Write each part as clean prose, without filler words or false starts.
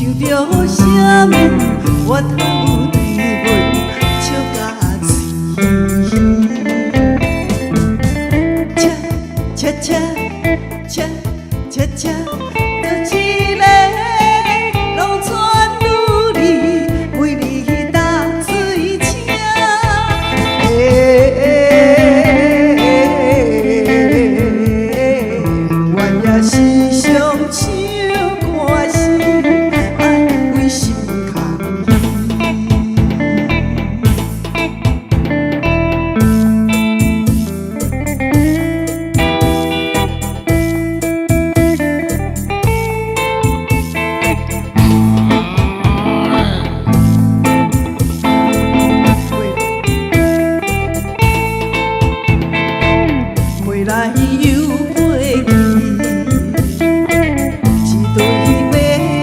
想著啥物，我頭對阮笑甲醉。恰恰恰恰恰恰，就一个農村女兒，為你踏水車。欸，我也是上唱歌时，愛為心空去。飛來又飛去，一對白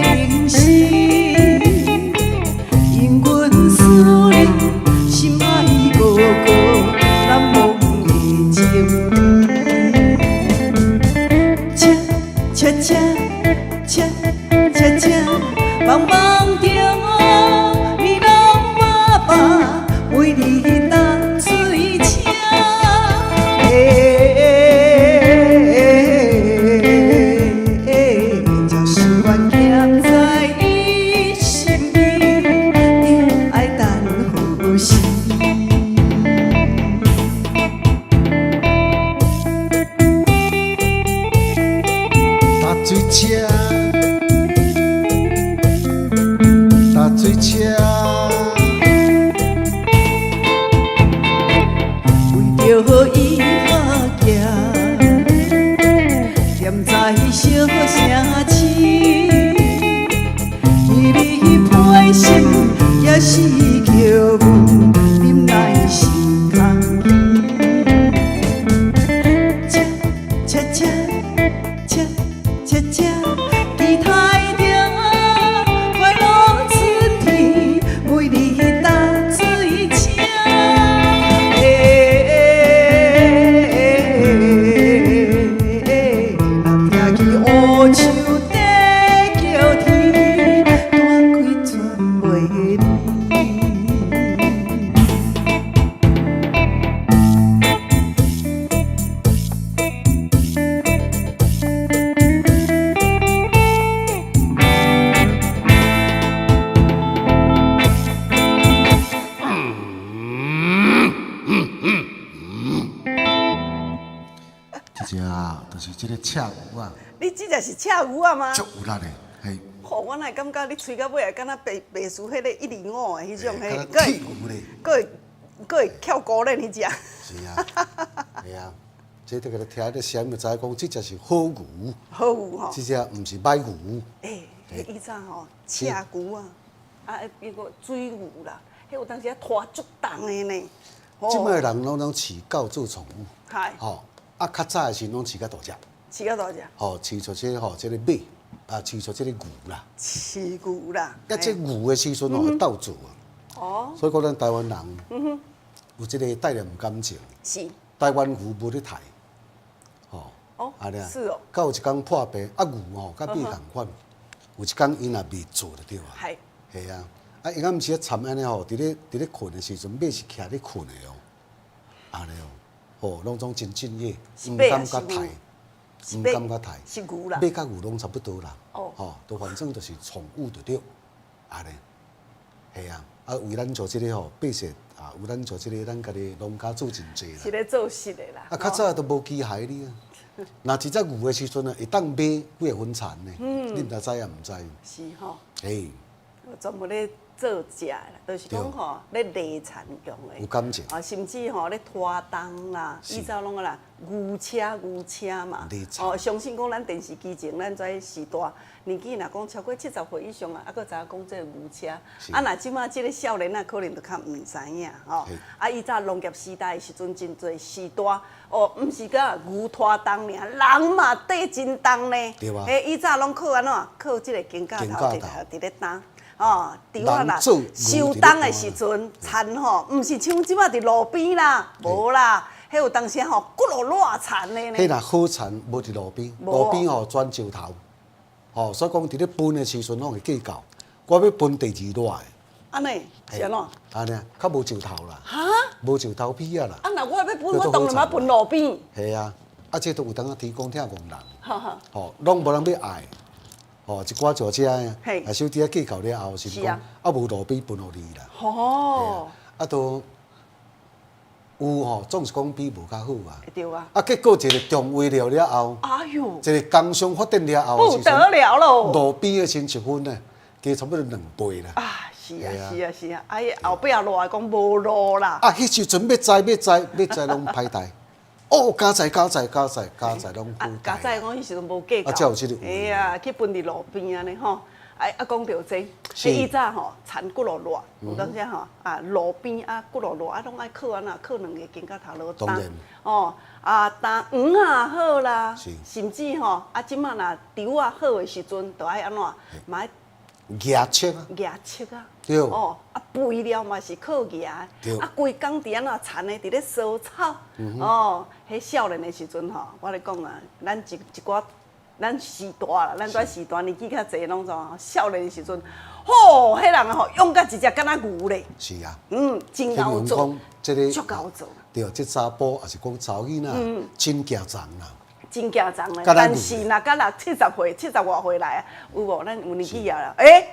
靈絲，因阮思念心愛哥哥難忘的情誼。恰恰恰恰恰恰，茫茫著你老爸爸為你踏水車。欸，才是阮欠在伊身邊，你愛等何時？踏水車，踏水車，為著伊好行，踮在小城市，彼你批心也是叫阮忍耐心空虛。恰恰恰恰恰恰，期待著快樂春天，為你踏水車。欸，若聽見烏樹在叫天，大開船袂離。這隻啊，就是這個赤牛啊，你這隻是赤牛仔嗎？足有力的，嘿，吼，我哪會感覺你吹到尾會敢若白白事彼个125的彼種，嘿，彼，敢若鐵牛咧，閣會閣會翹高咧彼隻。是啊，係啊，這個聽這聲就知影講，這隻是好牛，好牛吼。這隻毋是歹牛。欸，彼以前吼，赤牛啊，啊，彼個水牛啦，彼有當時啊拖足重的呢。這擺人攏攏飼狗做寵物，吼，啊，較早的時陣攏飼較大隻，飼較大隻。吼，飼出這個吼，這個馬，啊，飼出這個牛啦。飼牛啦。啊，這牛的時陣吼會鬥做啊。所以講咱台灣人有這個帶念感情。台灣牛無咧刣，吼。按呢。是哦。到有一工破病，啊牛吼，佮馬仝款，有一工𪜶若袂做就對啊。係啊，啊，伊敢毋是咧蠶按呢吼，佇咧睏的時陣，馬是徛咧睏的哦，按呢哦，吼，攏總真敬業，毋敢共刣，毋敢共刣，是牛啦，馬佮牛攏差不多啦，吼，都反正就是寵物就對，按呢，係啊，啊，為咱做這個吼，百姓啊，為咱做這個，咱家己農家做真濟啦，是咧做實的啦。啊，較早都無機械呢啊，若一隻牛的時陣啊，會當馬幾個分田呢，你毋知知抑毋知？是吼。嘿。專門咧做食的啦，就是講吼咧犁田用的。有感情。啊，甚至吼咧拖重啦，以前攏啦牛車牛車嘛。哦，相信講咱電視機前，咱這時代年紀若講超過70歲以上啊，猶閣知影講這個牛車。啊，若這馬這個少年仔可能就較毋知影吼。啊，以前農業時代的時陣，真濟時代哦，毋是講牛拖重爾，人嘛綴真重呢。對啊。欸，以前攏靠按怎？靠這個肩胛頭佇咧擔。哦，對啊啦，收冬的時陣，田吼，毋是像這馬佇路邊啦，無啦，彼有當時吼，骨落偌田的呢。彼若好田無佇路邊，路邊吼鑽石頭。吼，所以講佇咧分的時陣攏會計較，我欲分第二熱的。按呢是按怎？按呢，較無石頭啦。哈？無石頭皮仔啦。啊，若我欲分，我當然欲分路邊。係啊，啊，這都有當仔天公疼戇人。吼，攏無人欲愛。吼，一寡石車的，啊，小弟仔計較了後是講，啊，無路邊分予你啦。啊，都有吼，總是講比無較好啊。對啊。啊，結果一個中威了了後，哎喲，一個工商發展了後，不得了咯。路邊的新積分呢，加差不多兩倍啦。啊，是啊，是啊，是啊，哎，後壁落來講無路啦。啊，彼時陣欲栽欲栽欲栽攏歹代。哦，加載加載加載加載攏好。加載講彼時陣無計較。啊，才有這個。哎呀，去分佇路邊按呢吼。哎，啊，講著這，彼以早吼，田骨碌熱，有當時吼，啊，路邊啊骨碌熱，啊，攏愛靠按怎，靠兩个肩胛頭落擔。哦，啊，擔黃仔好啦，甚至吼，啊，這馬若稻仔好的時陣，就愛按怎，嘛愛夯尺啊。夯尺啊。對。哦，啊，肥料嘛是靠夯的。啊，規工佇按怎田的，佇咧除草。哦，彼少年的時陣吼，我咧講啊，咱一一寡。咱時大啦，咱這時大年紀較濟，攏總少年的時陣，吼，彼人吼勇甲一隻敢若牛咧。是啊。嗯，真𠢕做，這個足𠢕做。對，這查埔也是講查某囡仔，真行叢啦。真行叢咧，但是若甲六七十歲、七十外歲來啊，有無？咱有年紀啊，欸，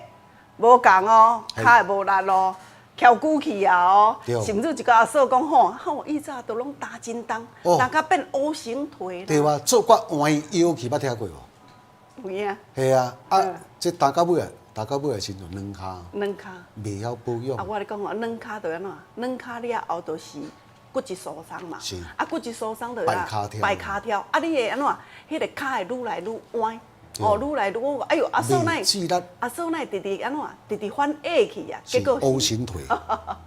無仝哦，跤會無力咯，翹久去啊哦，甚至一個阿嫂講吼，吼以早都攏擔真重，擔甲變 O 型腿。對啊，做骨彎腰去，捌聽過無？有影。係啊，啊，這擔到尾啊，擔到尾的時陣軟跤。軟跤。袂曉保養。啊，我咧講哦，軟跤就按怎？軟跤了後就是骨質疏鬆嘛。啊，骨質疏鬆就擺跤跳。擺跤跳。啊，你會按怎？彼个跤會愈來愈歪。哦，愈來愈歪。哎喲，阿嫂哪會？阿嫂哪會直直按怎？直直反下去啊！結果 O 型腿，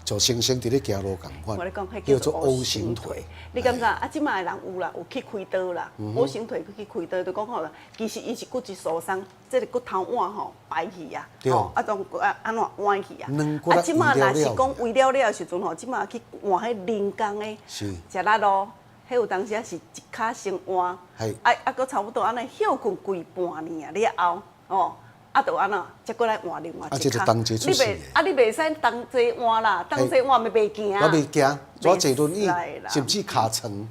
就生生佇咧行路仝款。我咧講，彼叫做 O 型腿。你敢知？啊，這馬的人有啦，有去開刀啦。O 型腿去開刀，就講吼，其實伊是骨質疏鬆，這個骨頭腕吼排去啊，吼啊，當啊按怎彎去啊。啊，這馬若是講為了了的時陣吼，這馬去換彼人工的，食力咯。彼有當時啊是一跤先換，啊啊，閣差不多按呢歇睏規半年啊了後，哦，啊，就按怎，才閣來換另外一跤。你袂啊，你袂使同齊換啦，同齊換咪袂行。我袂行，我坐輪椅，甚至跤床，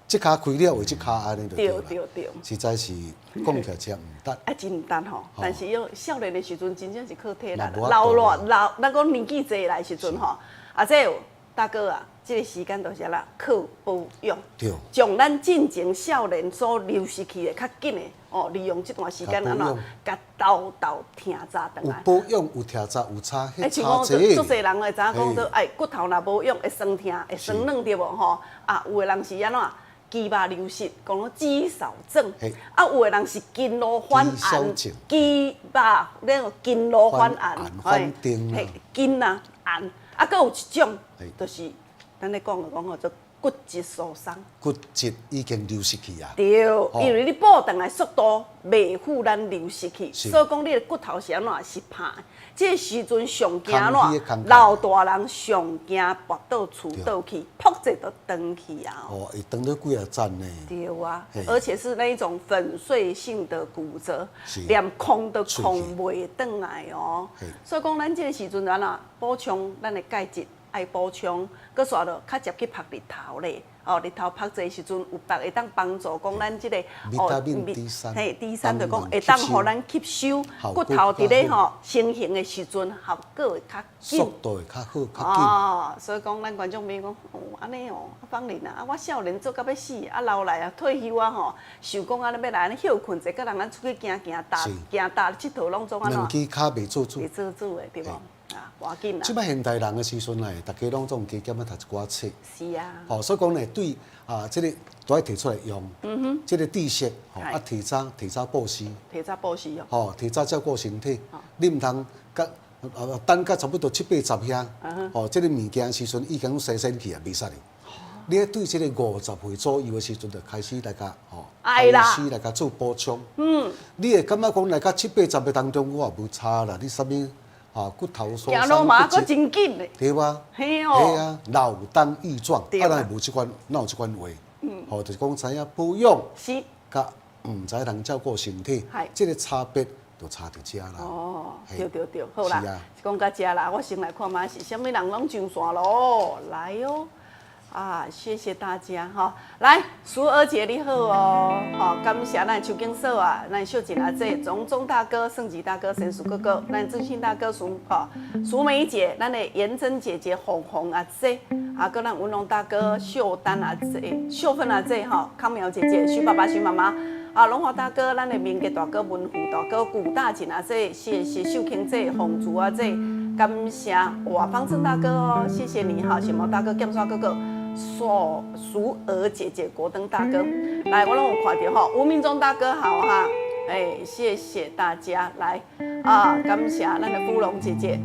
這跤開了為這跤按呢就對啦。對對對。實在是講起來真毋值。啊，真毋值吼！但是要少年的時陣，真正是靠體力。老了老，咱講年紀濟來時陣吼，啊，這大哥啊。這個時間就是啦，靠保養，將咱進前少年所流失去的較緊的哦，利用這段時間按怎，共沓沓疼扎轉來。有保養，有疼扎，有差，欸，像講足濟人會知影講說，哎，骨頭若無養會酸疼，會酸軟對無吼？啊，有的人是按怎，肌肉流失，講講肌少症。啊，有的人是筋勞反按，肌肉那個筋勞反按，嘿，筋啊按，啊，閣有一種，就是。咱咧講就講吼，做骨質疏鬆。骨質已經流失去啊。對，因為你補轉來速度袂赴咱流失去，所以講你的骨頭是按怎是拍的。這個時陣上驚按怎？老大人上驚跋倒厝倒去，噗一就斷去啊！哦，會斷了幾仔層呢？對啊，而且是那一種粉碎性的骨折，連空都空袂轉來哦。所以講，咱這個時陣按怎補充咱的鈣質？愛補充，閣煞落較捷去曝日頭咧。哦，日頭曝濟時陣有別會當幫助講咱這個哦，嘿，D3就講會當予咱吸收骨頭佇咧吼成形的時陣效果會較緊，速度會較好較緊。哦，所以講咱觀眾朋友講哦，按呢哦，芳玲啊，啊我少年做甲欲死，啊老來啊退休啊吼，想講按呢欲來按呢歇睏者，佮人咱出去行行踏行踏𨑨迌攏總按怎？兩支跤袂做主，袂做主的對無？啊，無要緊啦。這擺現代人的時陣來，大家攏總加減仔讀一寡冊。是啊。吼，所以講呢，對啊，這個都愛提出來用。這個知識，吼啊，提早提早布施。提早布施哦。吼，提早照顧身體，你毋通佮等到差不多七八十遐，吼，這個物件時陣已經洗身去啊，袂使哩。你愛對這個五十歲左右的時陣就開始來共吼，開始來共做補充。你會感覺講來到七八十的當中，我也無差啦，你啥物？啊，骨頭疏鬆，行路嘛閣真緊咧。對啊，嘿哦，嘿啊，老當益壯，啊，咱無這款，哪有這款話？吼，就是講知影保養，佮毋知人照顧身體，這個差別就差佇遮啦。哦，嘿。對對對，好啦。是啊。講到遮啦，我先來看覓是啥物人攏上線咯，來哦。啊，謝謝大家哈！來，淑娥姐你好哦，好，感謝咱邱經嫂啊，咱秀錦阿姐，鍾鍾大哥、盛吉大哥、神鼠哥哥，咱正興大哥、淑哈淑梅姐，咱的妍珍姐姐、紅紅阿姐，啊，閣咱文龍大哥、秀丹阿姐、秀芬阿姐哈，康苗姐姐、徐爸爸、徐媽媽，啊，龍華大哥，咱的明杰大哥、文虎大哥、古大錦阿姐，謝謝秀卿姐、紅竹阿姐，感謝哇方正大哥哦，謝謝你哈，顯毛大哥、劍刷哥哥。淑淑娥姐姐、國登大哥，來，我攏有看著吼，吳明忠大哥好哈，哎，謝謝大家來啊，感謝咱的芙蓉姐姐、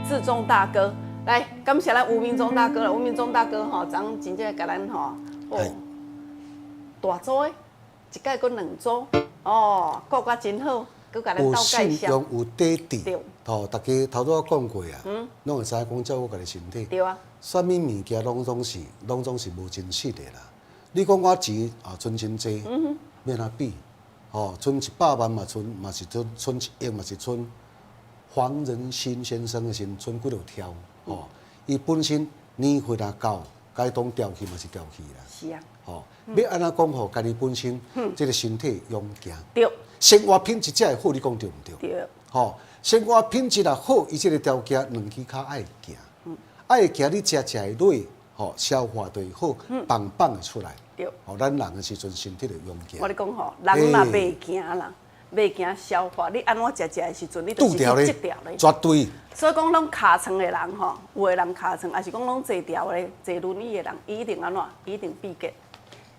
志忠大哥，來感謝咱吳明忠大哥了，吳明忠大哥吼，昨真正共咱吼，哦，大組的，一屆閣兩組，哦，顧甲真好，閣共咱有鬥介紹，信用有底底，吼，大家頭拄仔講過啊，攏會知影講照顧家己身體。對啊。啥物物件攏總是無真實的啦。你講我錢啊，存真濟，欲按怎比？吼，存100萬嘛，存嘛是存存1億嘛是存。黃仁勳先生的時陣存幾落兆，吼，伊本身年歲若到，該當調去嘛是調去啦。是啊。吼，欲按怎講吼，家己本身這個身體勇健。對。生活品質才會好，你講對毋對？對。吼，生活品質若好，伊這個條件兩支跤愛行。愛行，你食食會落，吼，消化就會好，放放會出來。對。吼，咱人的時陣身體就勇健。我咧講吼，人若袂行啦，袂行消化，你按怎食食的時陣，你就是去積掉咧。絕對。所以講，攏尻床的人吼，有的人尻床，抑是講攏坐牢的、坐輪椅的人，伊一定按怎？伊一定秘結，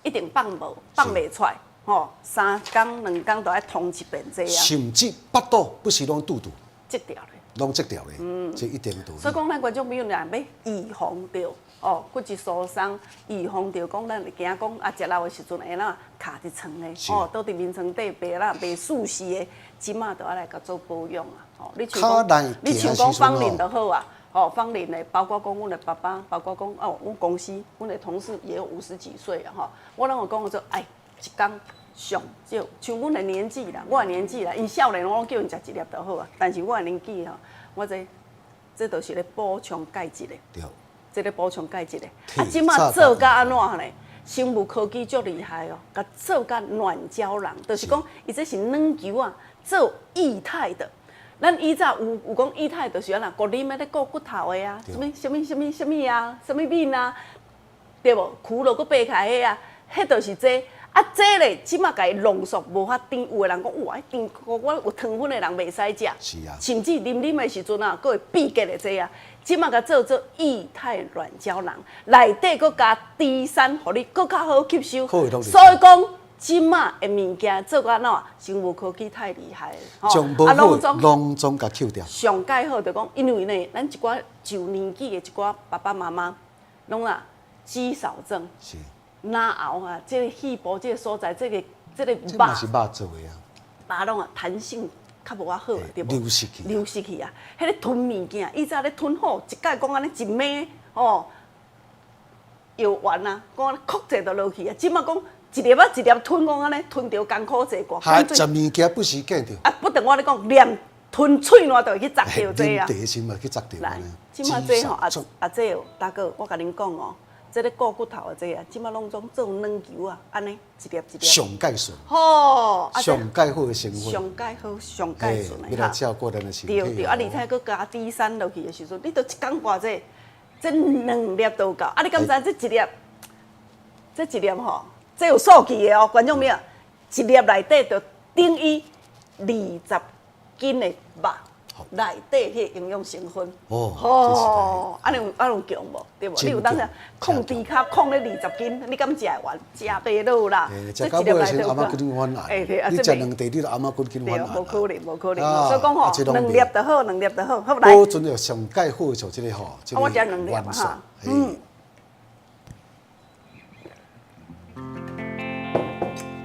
一定放無，放袂出來，吼，3工2工都愛通一遍這啊。甚至腹肚不時攏肚肚。積掉咧。攏積掉咧，這一定的道理。所以講，咱觀眾朋友若要預防著哦，骨質疏鬆，預防著講，咱會驚講啊，食老的時陣會哪卡佇床的，哦，倒佇眠床底白啦，袂舒適的，這馬就愛來共做保養啊。哦，你像講，你像講芳齡就好啊，哦，芳齡的，包括講阮的爸爸，包括講哦，阮公司，阮的同事也有50幾歲啊，吼，我攏有講說，哎，一工上少，像阮的年紀啦，我的年紀啦，𪜶少年我攏叫𪜶食一粒就好啊，但是我的年紀吼，我這這就是咧補充鈣質的，對，這咧補充鈣質的。啊，這馬做甲按怎咧？生物科技足厲害哦，共做甲軟膠囊，就是講伊這是軟球啊，做液態的。咱以前有講液態，就是按怎，骨啉的咧顧骨頭的啊，啥物啥物啥物啥物啊，啥物敏啊，對無？苦了閣白開的啊，彼就是這。啊，這咧這馬共伊濃縮無法甜，有的人講哇，甜，我有糖分的人袂使食，是啊，甚至啉啉的時陣啊，閣會秘結的這啊，這馬共做做液態軟膠囊，內底閣加 D 三，予你閣較好吸收。所以講，這馬的物件做甲按怎，生物科技太厲害了，將無好攏總共扣掉。上蓋好就講，因為呢，咱一寡上年紀的一寡爸爸媽媽，攏啊肌少症。是。哪喉啊？這個肺部這個所在，這個這個肉，這嘛是肉做的啊。肉攏啊彈性較無遐好，對無？流失去。流失去啊！彼個吞物件，以前咧吞好，一擺講按呢一暝吼，藥丸啊，講按呢哭者就落去啊。這馬講一粒仔一粒吞，講按呢吞著艱苦濟寡。還食物件不時見著。啊，不但我咧講，連吞喙瀾都會去砸著這啊。啉茶時嘛去砸著。來，這馬這吼阿阿這大哥，我共恁講哦。這個顧骨頭的這啊，這馬攏總做軟球啊，按呢一粒一粒。上蓋順。吼，上蓋好的成分。上蓋好，上蓋順的欲來照顧咱的身體。對對，啊，而且閣加 D 三落去的時陣，你都一工偌濟，這兩粒都夠。啊，你敢知這一粒？這一粒吼，這有數據的哦，觀眾朋友，一粒內底就等於20斤的肉。內底彼個營養成分哦，按呢有按呢有強無？對無？你有當時控豬跤控咧20斤，你敢食會完？食袂落啦。食到尾時阿媽骨緊翻來，你食兩塊，你就阿媽骨緊翻來。無可能，無可能。所以講吼，兩粒就好，兩粒就好。好來。保存著上蓋好就這個吼，這個我食兩粒哈。嗯。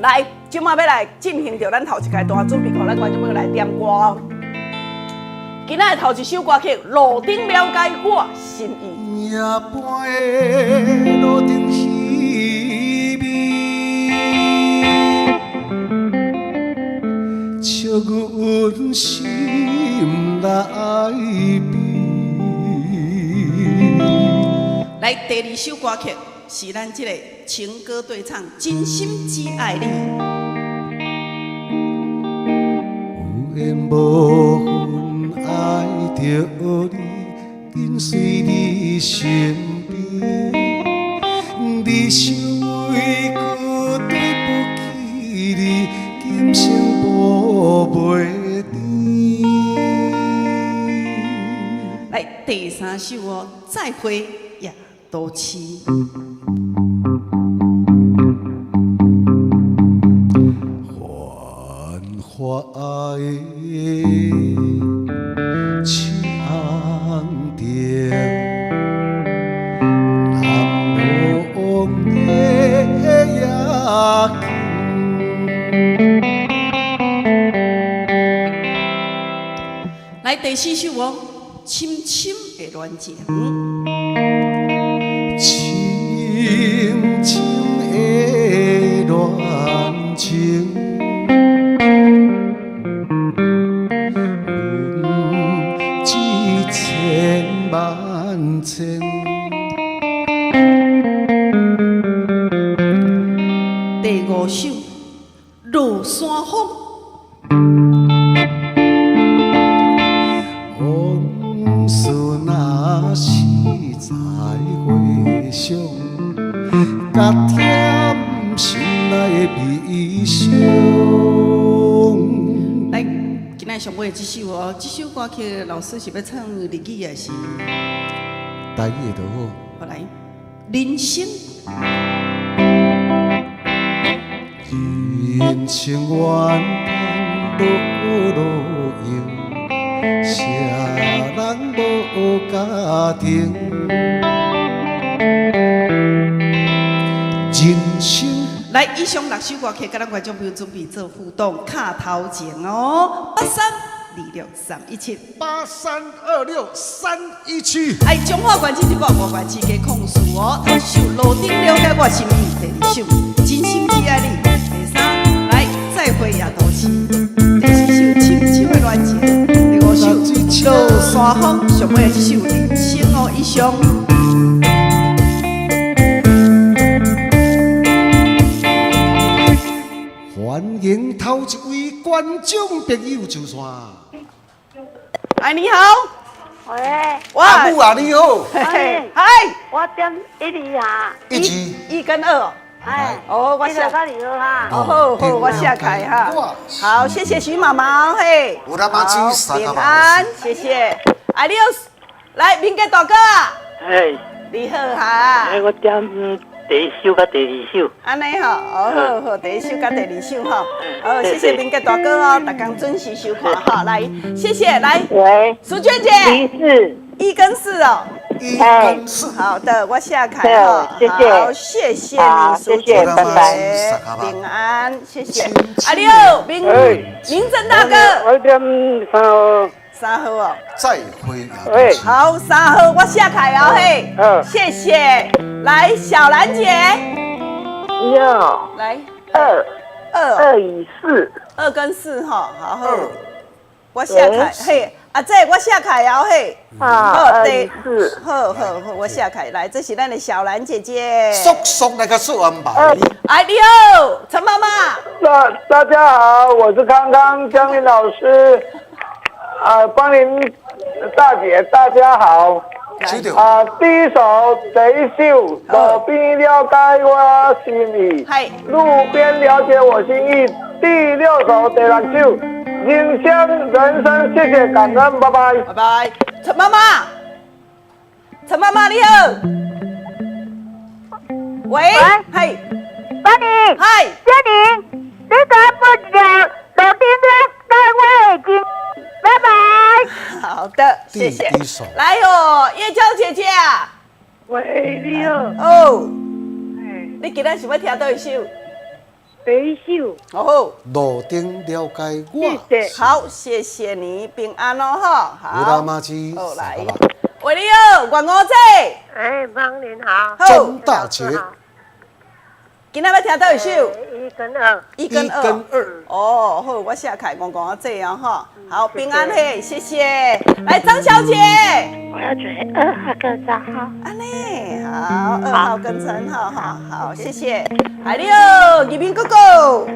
來，這馬欲來進行著咱頭一階段，準備予咱觀眾朋友來點歌哦。今仔的頭一首歌曲《路頂了解我心意》。夜半的路頂稀微，笑阮阮心内边。来，第二首歌曲是咱這個情歌對唱，《真心只愛你》。有緣無份愛著你，緊隨你身邊。你受委屈對不起你，今生報袂甜。來，第三首哦，再會夜都市。繁華的窗頂，難忘的夜景。來，第四首哦，深深的戀情。深深的戀情，阮一千萬千。第五首，落山風。往事若是再回想，甲添心內的悲傷。來，今仔上尾這首哦，這首歌曲老師是欲唱日語還是？台語的就好。好來，人生。人生原通無路用，啥人無家庭？人生。來，以上六首歌曲，佮咱觀眾朋友準備做互動，敲頭前哦，8326317，8326317。哎，彰化縣市一百五萬七加控訴哦，頭一首路頂了解我心意，第二首真心只愛你，第三來再會夜都市，第四首深深的戀情，第五首落山風，上尾的這首人生哦，以上。歡迎頭一位觀眾朋友上線。哎，你好。喂。哇。阿母啊，你好。嘿，嗨。我點一二哈。一二。一跟二。哎。哦，我寫。一二哈。哦，好好，我寫開哈。好，謝謝徐媽媽，嘿。好，平安，謝謝。哎，你好，來，明杰大哥啊。哎。你好哈。哎，我點第一首佮第二首。按呢吼，哦好好，第一首佮第二首吼，好，謝謝明杰大哥哦，逐工準時收看哈，來，謝謝，來，喂，淑娟姐，一四，一跟四哦，一跟四，好的，我下凱哈，謝謝，好，謝謝你，淑娟謝謝，拜拜，平安，謝謝，啊你好，明明正大哥，我點三號。三號哦，再會夜都市。好，三號我下凱哦嘿，謝謝。來，小蘭姐，一二，來二二二與四，二跟四哈，好好，我下凱嘿，阿姐我下凱哦嘿，好，二與四，好好好，我下凱來，這是咱的小蘭姐姐，速速來個速安排。哎，你好，陳媽媽，大家好，我是康康江林老師。啊，芳玲大姐，大家好。啊，第一首第一首，路邊了解我心意。路邊了解我心意。第六首第六首，人生人生，謝謝感恩，拜拜。拜拜，陳媽媽，陳媽媽你好。喂，係，芳玲，係，嘉玲，你敢不了路邊了解我的心？拜拜。好的，謝謝。來哦，葉嬌姐姐啊。喂，你好。哦。你今仔是欲聽佗一首？第一首。哦。路頂了解我。謝謝。好，謝謝你，平安哦，哈。好。好，來。喂，你好，阮五姐。哎，芳玲好。鍾大姐。今仔欲聽佗一首？一跟二。一跟二。一跟二。哦，好，我寫開戇戇仔這哦，吼。好，平安嘿，謝謝。來，張小姐。我要選二號跟三號。按呢，好，二號跟三號，哈，好，謝謝。來了，義民哥哥，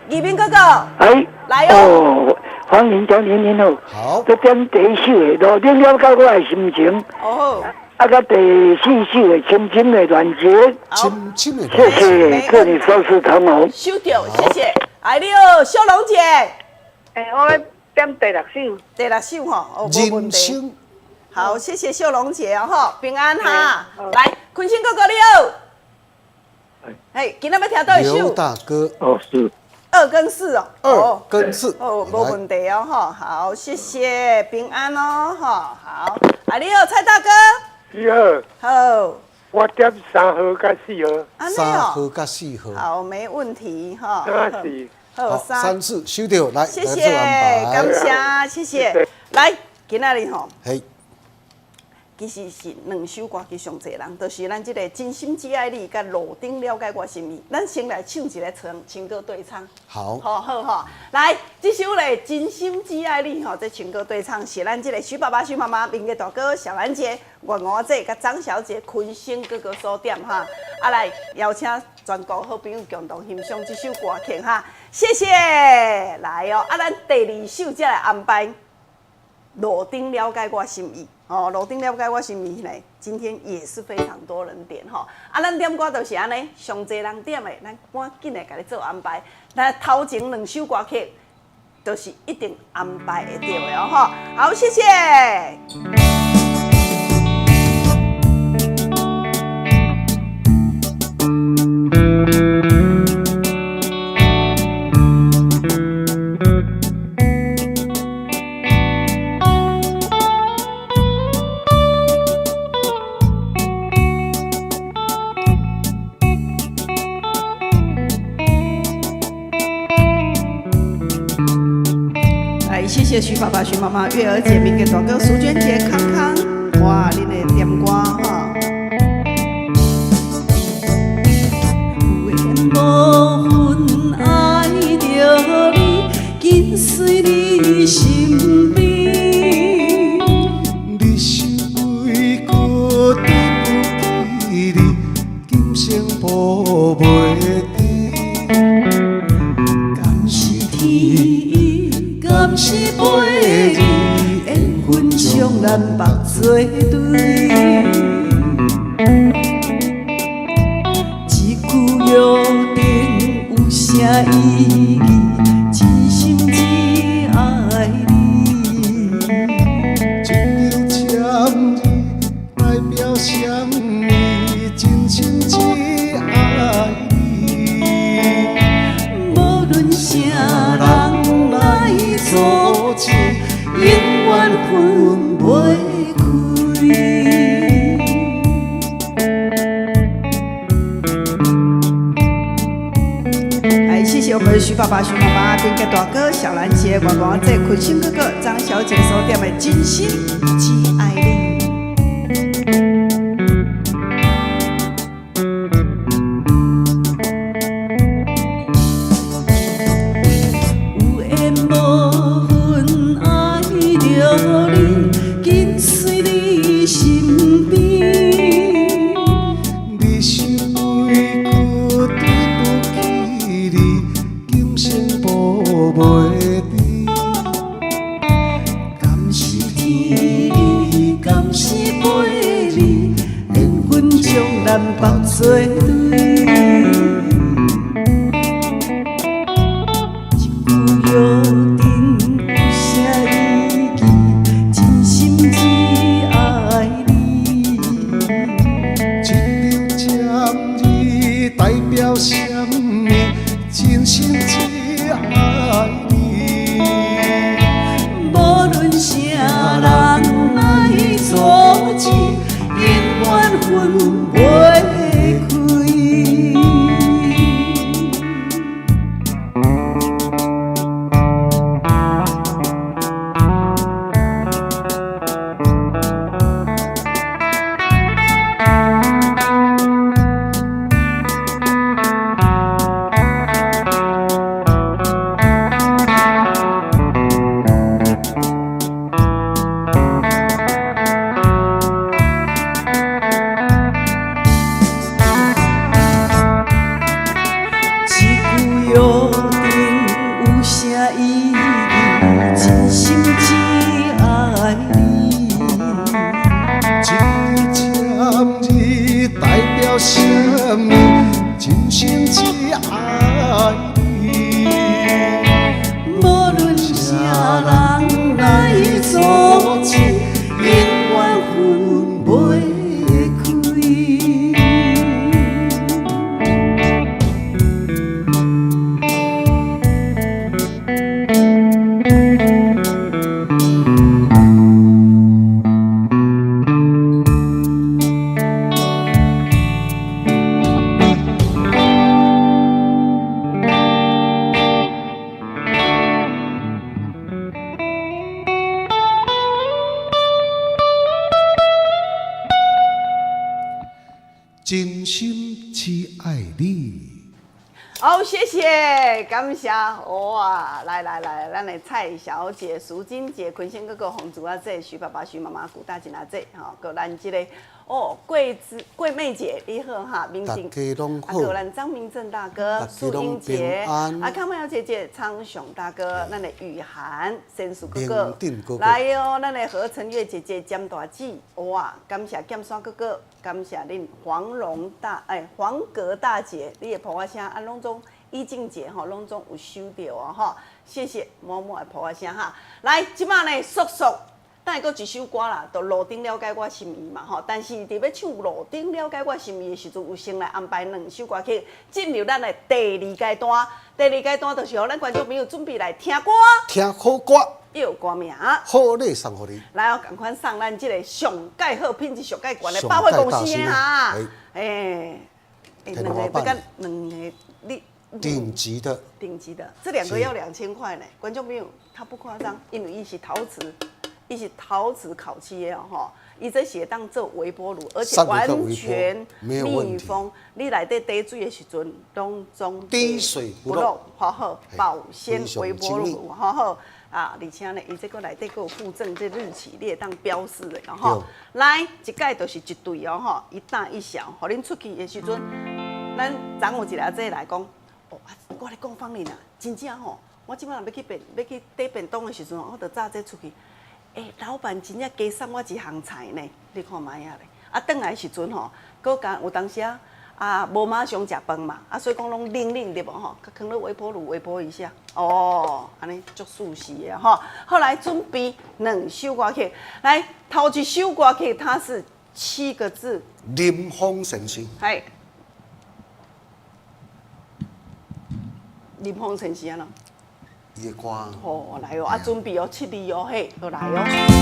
義民哥哥，哎，來哦。歡迎張玲玲哦。好。這點第一首的，路頂了解我的心情。哦。啊，佮第四首的深深的連結。深深的謝謝，祝你收視長虹。收到，謝謝。來了，秀龍姐。欸，我欲點第六首。第六首吼，哦，無問題。好，謝謝秀龍姐哦，吼，平安哈。來，坤生哥哥你好。嘿，今仔欲聽佗一首？劉大哥。哦，是。二跟四哦。二跟四。哦，無問題哦，吼，好，謝謝，平安哦，吼，好。啊，你好，蔡大哥。你好。好。我點三號佮四號。三號佮四號。好，沒問題，哈。三四。好，三四收到，來，謝謝，感謝，謝謝。來，今仔日吼，其實是兩首歌曲上濟人，就是咱這個真心只愛你，佮路頂了解我心意。咱先來唱一个唱情歌對唱。好，好好好，來，這首咧真心只愛你吼，這情歌對唱是咱這個許爸爸、許媽媽、明杰大哥、小蘭姐、阮吳姐、佮張小姐、坤生哥哥所點哈。啊，來邀請全國好朋友共同欣賞這首歌曲哈，謝謝。來哦，啊，咱第二首才來安排路頂了解我心意。哦，路頂了解我心意呢，今天也是非常多人點吼。啊，咱點歌就是按呢，上濟人點的，咱趕緊來共你做安排。那頭前兩首歌曲，就是一定安排會著的哦，吼。好，謝謝。謝謝許爸爸、許媽媽、月兒姐、明杰大哥、淑娟姐、康康，哇，恁的點歌哈。有緣無份愛著你，緊隨你身邊。你是為何對不起你，今生抱袂甜。敢是天意，敢是陪你，緣分將咱縛做對。這句約定有啥意義？真心只愛你。一張簽字代表啥物？真心只愛你。無論啥人來阻止，永遠分袂開。哎，謝謝我們許爸爸、許媽媽、丁杰大哥、小蘭姐、我我姐、坤生哥哥、張小姐所點的真心只愛你。有緣無份愛著你，緊隨你身邊。你是為何對不起你，今生抱袂甜。敢是天意，敢是陪你，緣分將咱縛做對。這句約定有啥意義？真心只愛你。一張簽字代表啥物？真心只愛你。無論啥人來阻止，永遠分袂開。愛你。無論啥人來阻止，永遠分袂開。真心只愛你。好，謝謝，感謝，哇，來來來，咱的蔡小姐、淑金姐、坤仙哥哥、洪竹阿姐、徐爸爸、徐媽媽、古大姐阿姐，吼，閣咱這个哦，桂枝桂妹姐，你好哈，明大正，家攏啊，閣咱張明正大哥、蘇英杰，平安啊，康曼瑤姐姐、昌雄大哥，咱的雨涵、仙淑哥哥，哥哥來哦，咱的何晨月姐姐、江大姊，哇，感謝劍山哥哥，感謝恁黃龍大哎黃格大姐，你的抱我聲啊，攏總以靜姐吼，攏總有收到哦吼，謝謝滿滿的抱我聲哈。來，這擺呢，速速。等下閣一首歌啦，就路頂了解我心意嘛吼。但是佇欲唱路頂了解我心意的時陣，有先來安排兩首歌曲，進入咱的第二階段。第二階段就是予咱觀眾朋友準備來聽歌，聽好歌，有歌名，好禮送予你。來哦，仝款送咱這個上蓋好品質、上蓋懸的百貨公司的哈。欸，兩個欲佮兩個你頂級的，頂級的，這兩個要2000塊呢。觀眾朋友，他不誇張，因為伊是陶瓷。伊是陶瓷烤漆的吼，伊這是會當做微波爐，而且完全密封。你內底滴水的時陣，攏總滴水不漏，好好保鮮微波爐，好好啊！而且呢，伊這個內底閣有附贈這日期，你會當標示的吼。來，一蓋就是一對哦吼，一大一小，予恁出去的時陣，咱昨有一个姐來講，哦，我咧講芳玲啊，真正吼，我這擺若欲去便，欲去綴便當的時陣，我就紮這出去。欸，老闆真正加送我一項菜呢，你看覓仔咧？啊，轉來時陣吼，閣加有當時啊，啊，無馬上食飯嘛，啊，所以講攏冷冷的無吼，閣囥咧微波爐微波一下，哦，按呢足舒適的吼。後來準備兩首歌曲，來頭一首歌曲，它是七個字。林峰先生。係。林峰先生按怎？伊的歌。哦，來哦，啊，準備哦，七字哦，嘿，好來哦。來打拼。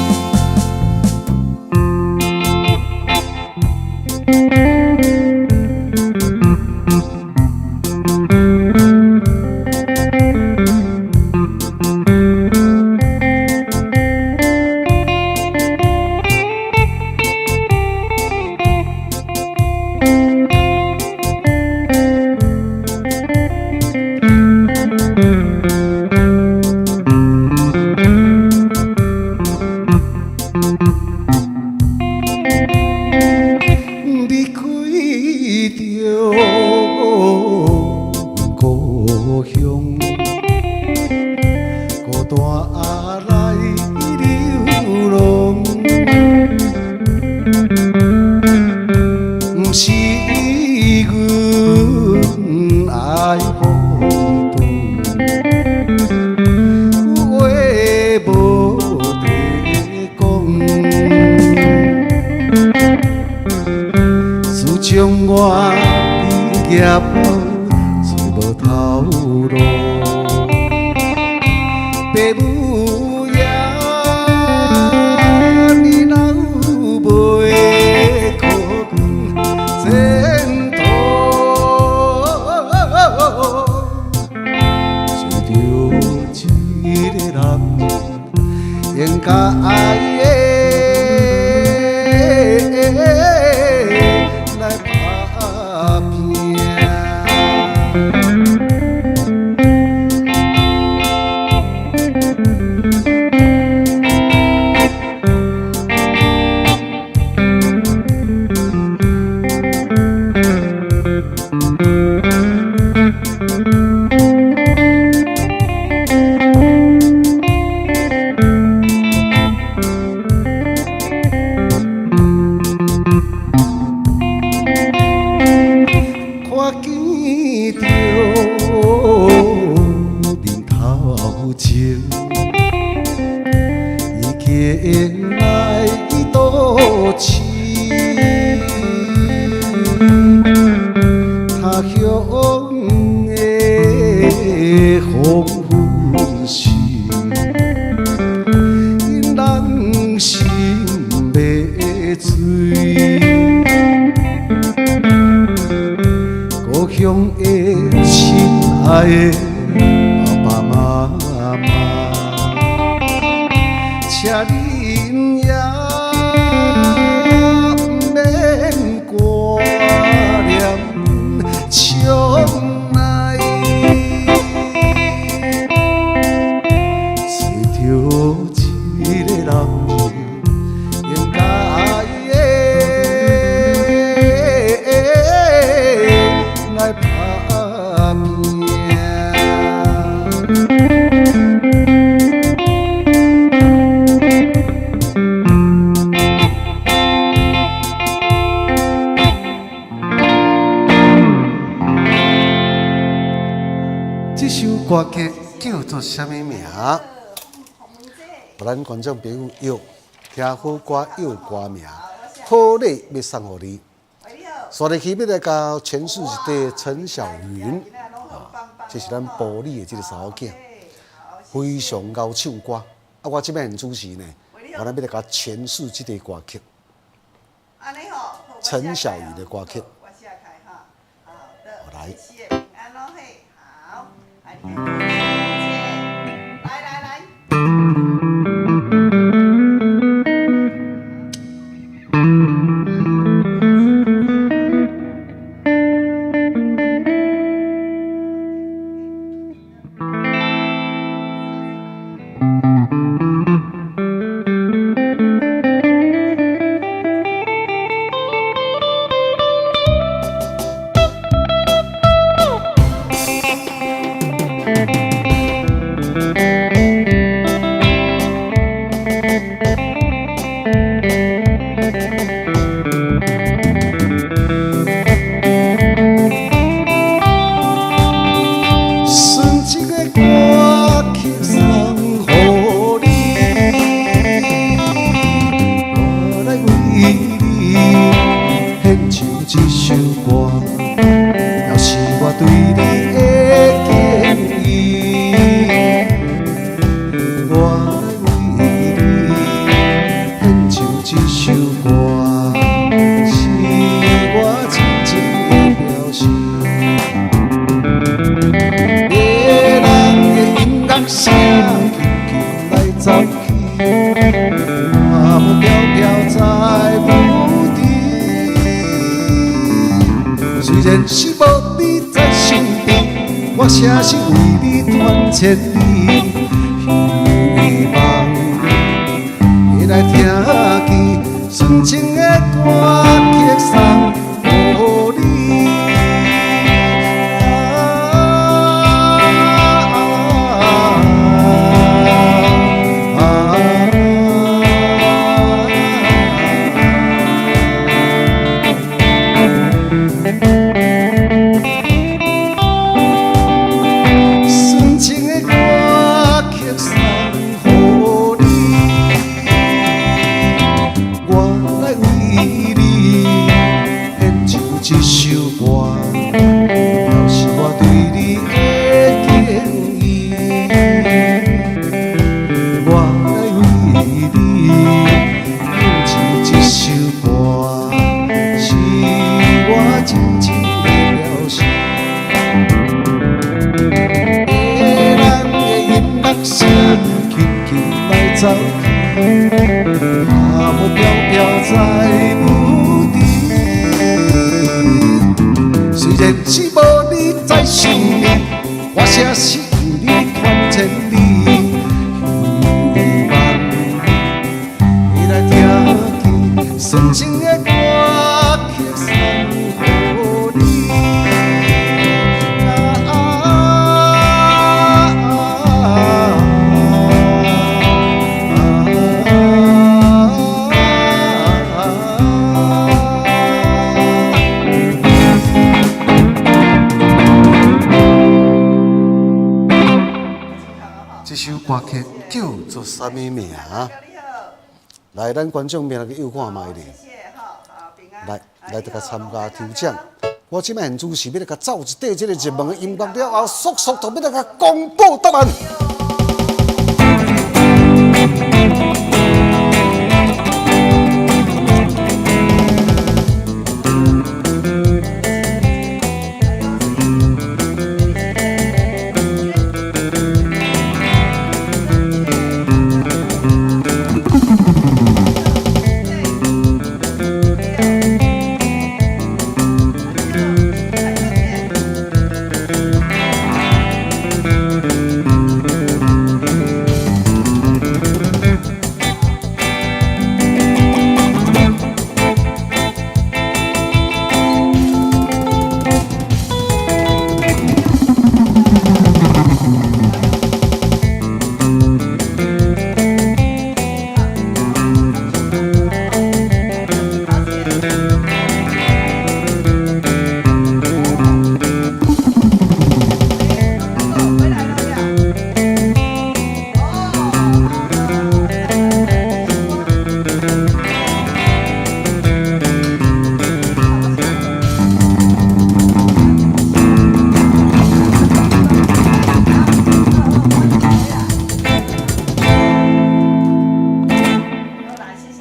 市，他乡的黄昏时，引人心欲醉。故乡的亲爱的爸爸妈妈，请恁也毋免挂念将来，揣著一个人应该来打拼。这首歌曲叫做啥物名？予咱观众朋友约听好歌，约歌名，好礼欲送予你。煞落去欲来共诠释一块陈小云，啊，这是咱埔里的这个查某囝，非常𠢕唱歌。啊，我這擺主持呢，我咱欲來共詮釋這塊歌曲，陳小雲的歌曲。來。來來來。純情的歌曲送予你，我來為你獻唱這首歌，表示我對你的敬意。我來為你獻唱這首歌，是我真情的表示。迷人的音樂聲，輕輕來走去，大霧飄飄在無地。雖然是無你在身邊，我寫詩為你傳千里，希望你會來聽見純情的歌曲送予你。純情的歌曲送予你，我來為你獻唱這首歌，表示我對你的敬意。我來為你獻唱這首歌，是我真情的表示。迷人的音樂聲，輕輕來走去，大霧飄飄在無地。雖然是無你在身邊，我寫詩為你傳千里，希望你來聽見純情的歌曲送予你。這首歌曲叫做啥物名？來，咱觀眾面來去囿看覓咧。謝謝，好，好，平安。來，來，大家參加抽獎。我這擺現主是欲來共走一塊這个熱門的音樂了後，速速就欲來共公布答案。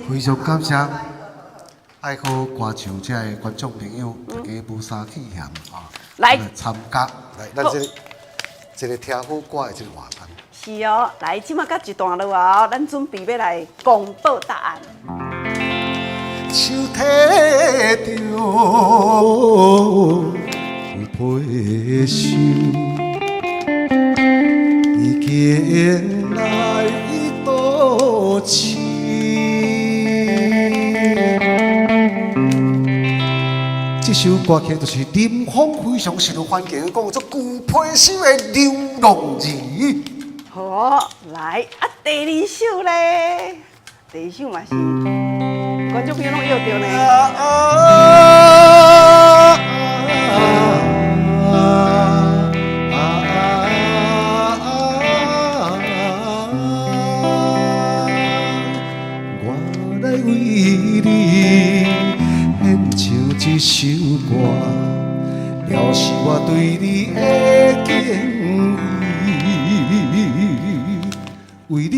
非常感謝愛好歌唱這个觀眾朋友，大家無三去嫌啊，來參加來，咱這個這个聽好歌的這个活動。是哦，來，這馬到一段落哦，咱準備欲來公布答案。手提著皮箱，已經來都市。這首歌曲就是林峰非常受歡迎，講做舊皮箱的流浪兒。好，來啊，第二首咧，第二首嘛是觀眾朋友攏約著呢。我來為你獻唱這首歌，表示我對你的敬意，為你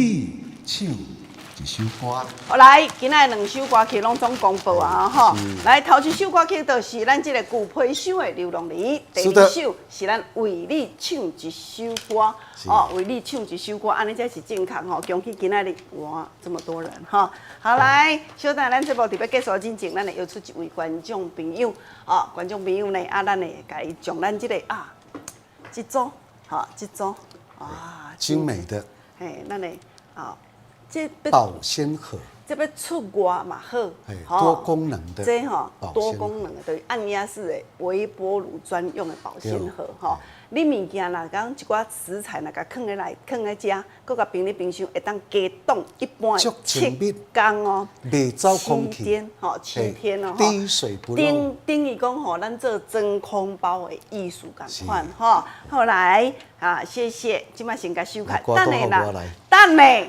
唱一首歌。好，來，今仔兩首歌曲攏總公布啊，吼！來，頭一首歌曲就是咱這个舊皮箱的流浪兒，第二首是咱為你唱一首歌，哦，為你唱一首歌，按呢才是正確吼。恭喜今仔日哇，這麼多人吼！好，來，小等咱節目佇欲結束之前，咱會邀出一位觀眾朋友，哦，觀眾朋友呢，啊，咱會共伊將咱這个啊，這組，吼，這組，啊，精美的，嘿，咱會啊。這保鮮盒，這欲出外嘛好，多功能的，這吼多功能的，就是按壓式的微波爐專用的保鮮盒吼。你物件若講一寡食材，若共囥佇內，囥佇遮，閣共冰佇冰箱，會當加凍一般的7天哦，袂走空氣，七天吼，7天哦，滴水不漏。等於講吼，咱做真空包的藝術仝款吼。好來，啊，謝謝，這擺先共收起，等下啦，等下。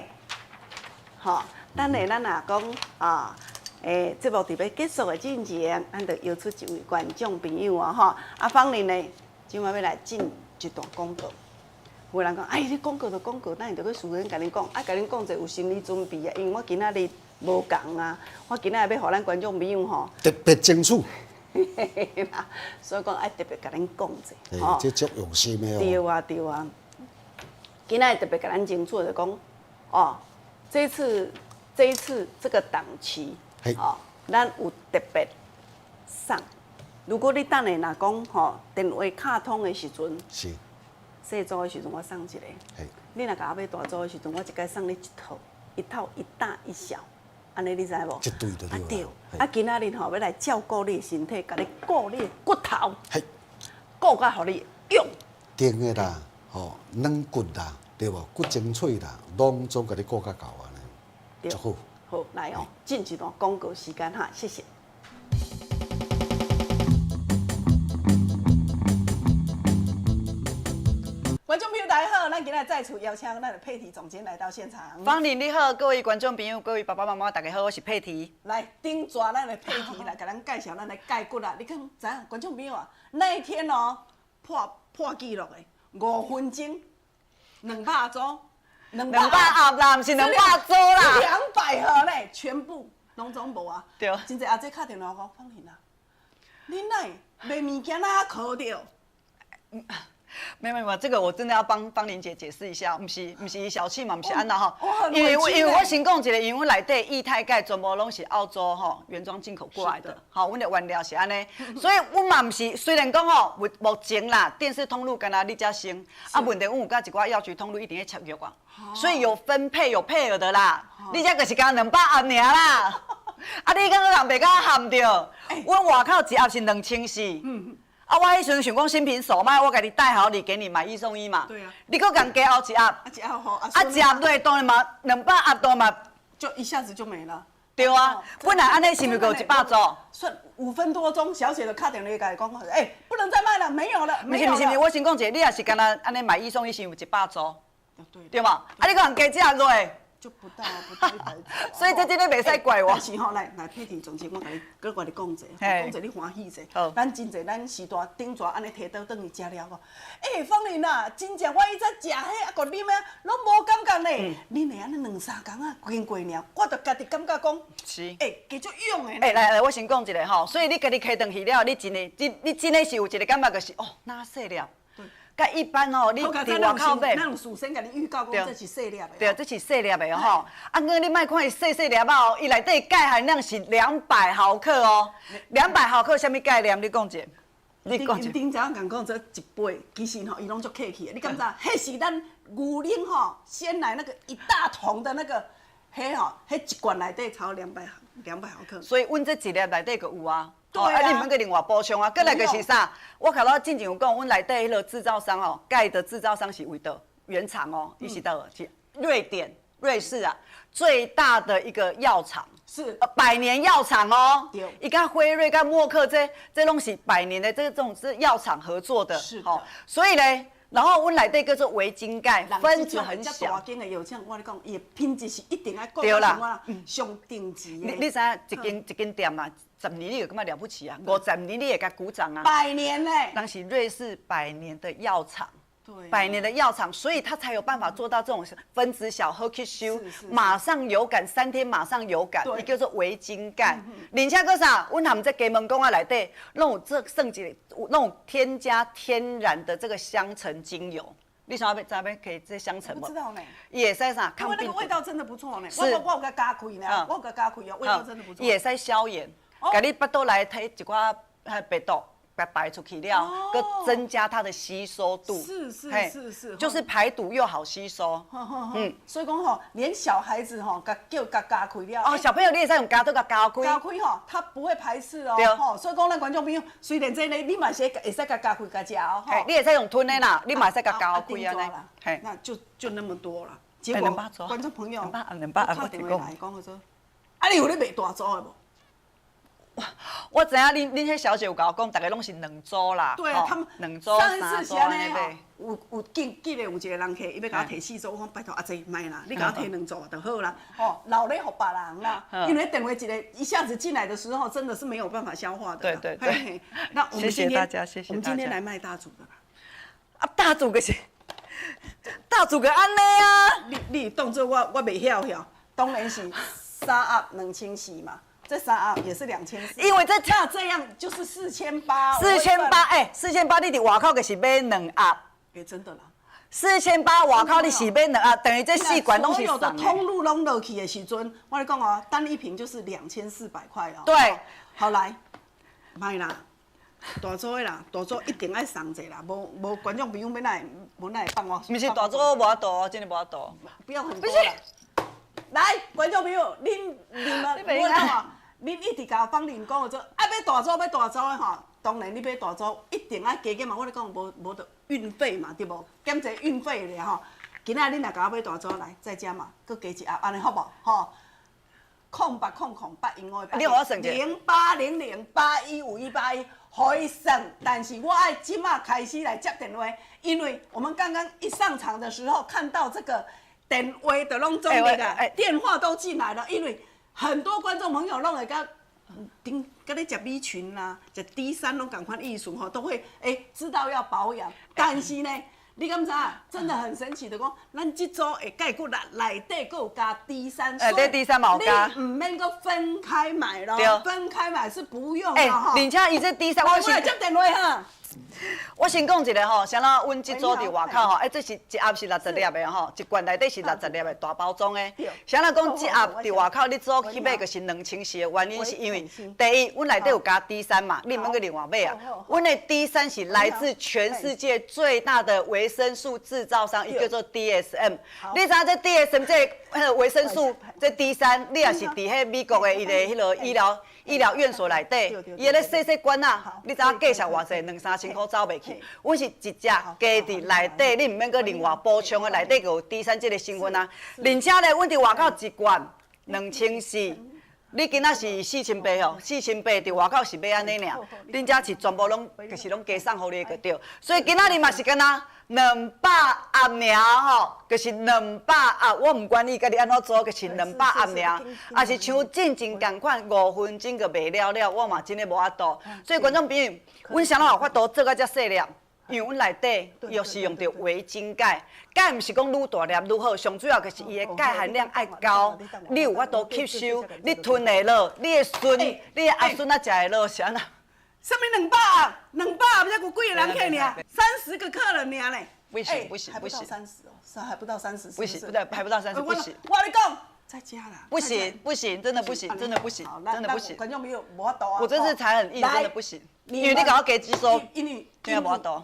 吼，等下咱若講啊，節目佇欲結束的進前，咱就邀出一位觀眾朋友啊，吼，啊，芳玲呢，這擺欲來進一段廣告。有人講，哎，你廣告就廣告，等下就去事先共恁講，啊，共恁講一下有心理準備啊，因為我今仔日無仝啊，我今仔日欲予咱觀眾朋友吼特別爭取，所以講愛特別共恁講一下，吼，這足用心的哦。對啊，對啊，今仔日特別共咱爭取就講，哦。這次這一次這個檔期，哦，咱有特別送。如果你等下若講吼電話敲通的時陣，是細組的時陣我送一個。你若共我買大組的時陣，我一擺送你一套，一套一大一小，按呢你知無？一對就對。啊對，啊今仔日吼欲來照顧你的身體，共你顧你的骨頭，顧甲予你用。甜的啦，吼軟骨啦，對無？骨精粹啦，攏總共你顧甲夠按呢，足好。好，來哦，進一段廣告時間哈，謝謝。觀眾朋友，大家好，咱今仔再次邀請咱的佩提總監來到現場。芳玲你好，各位觀眾朋友，各位爸爸媽媽，大家好，我是佩提。來，頂逝咱的佩提來共咱介紹咱的鈣骨啊！你看知影觀眾朋友啊？那一天哦，破紀錄的5分鐘，200組，200盒啦，毋是200組啦，200盒咧，全部攏總無啊！對，真濟阿姐敲電話講，芳玲啊，你哪會賣物件哪可著？沒沒沒，這個我真的要幫芳玲姐解釋一下，毋是小氣嘛，毋是按怎吼，因為我先講一下，因為阮內底液態鈣全部攏是澳洲吼原裝進口過來的，吼，阮的原料是按呢，所以阮嘛毋是，雖然講吼目前啦，電視通路干焦你遮先，啊，問題阮有佮一寡藥局通路一定會簽約啊，所以有分配有配額的啦，你這就是干200盒爾啦，啊，你敢閣人袂共我含著，阮外口一盒是2400。啊！我彼時陣想講新品首賣，我共你帶好禮，給你買一送一嘛。對啊。你閣共加後一盒。啊一盒吼，啊一盒對，當然嘛，200盒當然嘛，就一下子就沒了。對啊，本來按呢是毋是閣有100組？算5分多鐘，小姐就敲電話共伊講，欸，不能再賣了，沒有了。毋是毋是毋是，我先講一下，你若是干焦按呢買一送一，是有100組。對。對嘛？啊，你閣共加這盒落。就不到100組。所以這真的袂使怪我。但是吼，來來，佩提總監，我共你，閣共你講一下，講一下你歡喜者。咱真濟，咱時代頂逝按呢提倒轉去食了講，欸，芳玲啊，真正我以前食彼啊，閣啉啊，攏無感覺呢。恁會按呢兩三工啊，經過爾，我就家己感覺講，是，欸，繼續用的。欸，來來，我先講一下吼，所以你家己提轉去了，你真的是有一個感覺，就是哦，哪細粒。佮一般哦，你佇外口買，咱有事先共你預告講這是細粒的。對，這是細粒的吼。啊，哥，你莫看伊細細粒仔哦，伊內底鈣含量是200毫克哦。200毫克啥物概念？你講者。你講者。頂早共講這一杯，其實吼伊攏足客氣的。你敢知？彼是咱牛奶吼，鮮奶那個一大桶的那個，彼吼，彼一罐內底超200毫克。所以阮這一粒內底就有啊。對啊，你毋免閣另外補充啊。閣來就是啥？我頭拄進前有講，阮內底彼個製造商哦，鈣的製造商是佇佗原廠哦，伊是佗是瑞典、瑞士啊，最大的一個藥廠，百年藥廠哦。對。伊佮輝瑞、佮默克這攏是百年的這種是藥廠合作的，是。所以呢，然後阮內底叫做微晶鈣，分子很小。大間的藥廠，我咧講，伊的品質是一定愛對啦，上頂級的。你知影一間一間店嘛？10年你就感覺了不起啊？50年你會共鼓掌啊？百年嘞！當時瑞士百年的藥廠，對，百年的藥廠，所以他才有辦法做到這種分子小，好吸收，馬上有感，3天馬上有感，伊叫做微晶鈣。而且閣啥？阮含這加盟公仔內底，攏有這算一個，攏有添加天然的這個香橙精油。你想欲知影可以這香橙無？不知道呢。伊會使啥？因為那個味道真的不錯呢。我有共加開呢，我有共加開哦，味道真的不錯。伊會使消炎。共你腹肚內佇一寡白毒，共排出去了，閣增加它的吸收度。就是排毒又好吸收。嗯，所以講吼，連小孩子吼，共叫共加開了。哦，小朋友你會使用加都共加開。加開吼，他不會排斥哦。對。吼，所以講咱觀眾朋友，雖然這个你嘛是會使共加開共食哦。你會使用吞的啦，你嘛會使共加開按呢。嘿，那就那麼多了。結果觀眾朋友，200打電話來講說，啊，你有咧賣大組的無？我知影恁彼小姐有共我講，逐家攏是兩組啦。對啊，他們兩組、上一次三組按呢買。有記得有一個人客，伊欲共我提四組，我講拜託阿姐莫啦，你共我提兩組就好啦。吼，留咧予別人啦，因為電話一個一下子進來的時候，真的是沒有辦法消化的。對對對。那我們今天，謝謝大家，謝謝。我們今天來賣大組的啦。啊，大組就是大組就按呢啊。你當做我袂曉曉，當然是三盒2400嘛。這三盒也是2400，因為這那這樣就是4800。四千八，哎，四千八，你佇外口就是買兩盒。欸，真的啦。4800外口你是買兩盒，等於這四罐攏是所有的通路攏落去的時陣，我咧講哦，單一瓶就是2400塊哦。對，好來，莫啦，大組的啦，大組一定愛送者啦，無無觀眾朋友欲哪會，無哪會放我。毋是大組無法度，真的無法度。不要很多啦。來，觀眾朋友，恁你們，我講哦，恁一直共芳玲講做，啊，欲大組欲大組的吼，當然你買大組一定愛加減嘛。我咧講無無著運費嘛，對無？減一下運費咧吼。今仔恁若共我買大組來，再加嘛，閣加一盒，按呢好無？吼。空八空空八一五八，你予我算者。0800815181，予伊算。但是我愛這馬開始來接電話，因為我們剛剛一上場的時候看到這個電話就攏總那個電話都進來了，因為很多觀眾朋友攏會佮頂佮咧食米群啦，食 D 三攏仝款意思吼，都會知道要保養，但是呢，你敢知影？真的很神奇的講，咱這組的鈣骨力內底閣有加 D 三，欸，D 三嘛有加，你毋免閣分開買咯，分開買是不用的哈。而且伊這 D 三，我先接電話哈。我先講一下吼，啥啦？阮這組佇外口吼，這是一盒是60粒的吼，一罐內底是60粒的大包裝的。啥啦講這盒佇外口你組去買就是2400的原因是因為第一，阮內底有加 D 三嘛，你毋免閣另外買啊。阮的 D 三是來自全世界最大的維生素製造商，伊叫做 DSM。你知影這 DSM 這个維生素這 D 三，你若是佇彼美國的伊的彼个醫療院所內底，伊咧細細罐仔，你知影價值偌濟？兩三千箍走袂去。阮是一隻加佇內底，你毋免閣另外補充的，內底閣有 D 三這个成分啊。而且咧，阮佇外口一罐2400，你今仔是4800吼，4800佇外口是買按呢爾，恁遮是全部攏就是攏加送予你就對。所以今仔日嘛是敢若200盒爾吼，就是兩百盒，我毋管你家己按怎做，就是兩百盒爾，也是像進前仝款5分鐘就賣了了，我嘛真的無法度。所以觀眾朋友，阮啥物有法度做甲遮細粒？因為阮內底又是用著微晶鈣，鈣毋是講愈大粒愈好，上主要就是伊的鈣含量愛高，你有法度吸收，你吞會落，你的孫、你的阿孫仔食會落，是按怎？啥物兩百盒？200盒才有幾個人客爾？30個客人爾呢？不行不行不行，三十哦，是還不到三十，不行，不對，還不到三十，不行。我跟你講，再加啦。不行不行，真的不行，真的不行，真的不行。觀眾朋友無法度啊。我這次才很硬，真的不行。因為你共我加幾組，因為真的無法度。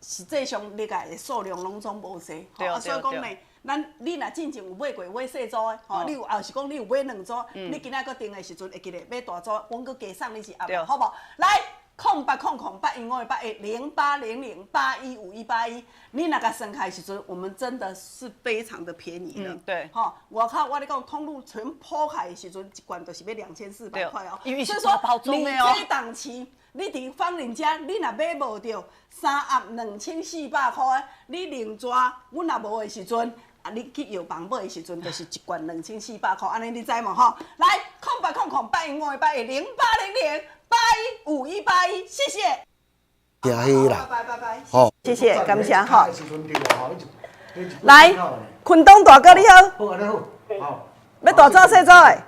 實際上，你個的數量攏總無濟，啊，所以講呢，咱你若進前有買過買細組的，吼，你有，抑是講你有買兩組，你今仔閣訂的時陣會記得買大組，阮閣加送你一盒，好無？來。08008155810800815181，你若共算開的時陣，我們真的是非常的便宜的。對。吼，外口我咧講，通路全鋪開的時陣，一罐就是欲2400塊哦。所以說，你這檔期，你佇芳鄰遮，你若買無著三盒2400塊的，你另紙阮若無的時陣，啊，你去藥房買的時陣，就是一罐2400塊，按呢你知無吼？來，08008155810800815181，謝謝。謝啦，拜拜拜，好，謝謝，感謝哈。來，坤東大哥你好。好，你好，好。欲大組細組的？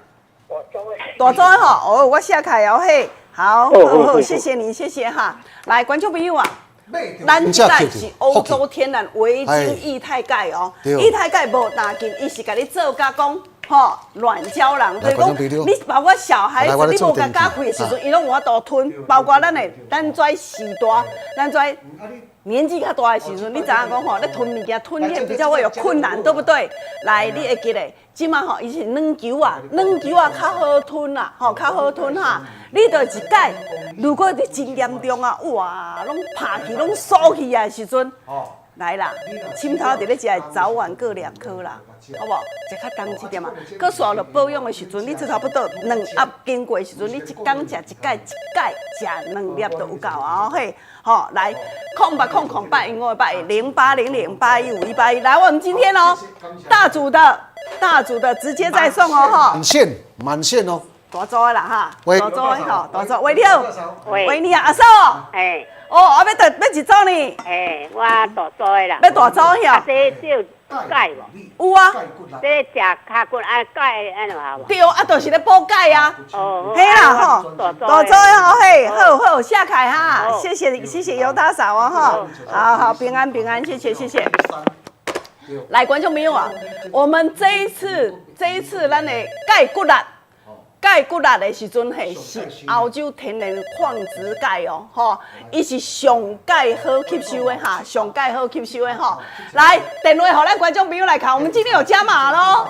大組的吼，哦，我寫開哦嘿，好，好好，謝謝你，謝謝哈。來，觀眾朋友啊，咱這個是歐洲天然維晶液態鈣哦，液態鈣無打緊，伊是共你做加工。吼，軟膠囊，就是講你包括小孩子，你無共咬開的時陣，伊攏有法度吞。包括咱的，咱這時代，咱這年紀較大的時陣，你知影講吼，咧吞物件吞嚥比較會有困難，對不對？來，你會記得，這馬吼，伊是軟球啊，軟球啊較好吞啦，吼，較好吞哈。你著一擺，如果你真嚴重啊，哇，攏拍去，攏酥去啊的時陣。來啦，深頭佇咧食，早晚各兩顆啦，好無？食較重一點啊。閣煞落保養的時陣，你差不多兩盒經過的時陣，你一工食一擺，一擺食兩粒就有夠啊！嘿，好，來，08008155810800815181，來，我們今天哦，大組的，大組的直接再送哦，哈。滿線，滿線哦。大組的啦哈，大組的吼，大組，喂你好，喂你好，阿嫂，欸。哦，啊，欲欲一組呢？欸，我大組的啦。欲大組遐？啊，這這有鈣無？有啊。這食較骨啊，鈣按怎好無？對，啊，就是咧補鈣啊。哦。嘿啦吼，大組的吼嘿，好好下凱哈，謝謝謝謝尤大嫂啊哈，好好平安平安，謝謝謝謝。來，觀眾朋友啊，我們這一次這一次咱的鈣骨力。鈣骨力的時陣嘿，是歐洲天然礦質鈣哦，吼，伊是上鈣好吸收的哈，上鈣好吸收的吼。來，電話予咱觀眾朋友來看，我們今天有加碼咯。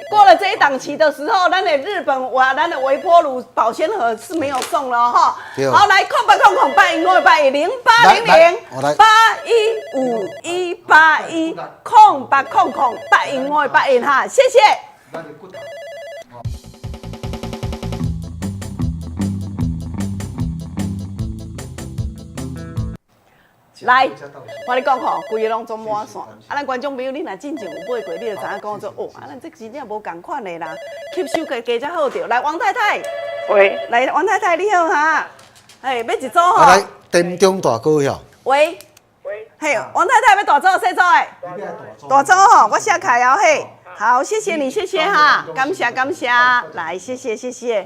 過了這一檔期的時候，咱的日本哇，咱的微波爐保鮮盒是沒有送了哈。好，來080081558108008151810800815581哈，謝謝。來，我咧講吼，規个攏總滿線。啊，咱觀眾朋友，你若進前有買過，你就知影講做哦，啊，咱這真正無仝款的啦，吸收加加才好著。來，王太太，喂，來，王太太你好哈，嘿，欲一組吼。來，田中大哥遐。喂，喂，嘿，王太太欲大組細組的？大組吼，我寫開哦嘿。好，謝謝你，謝謝哈，感謝感謝，來，謝謝謝謝，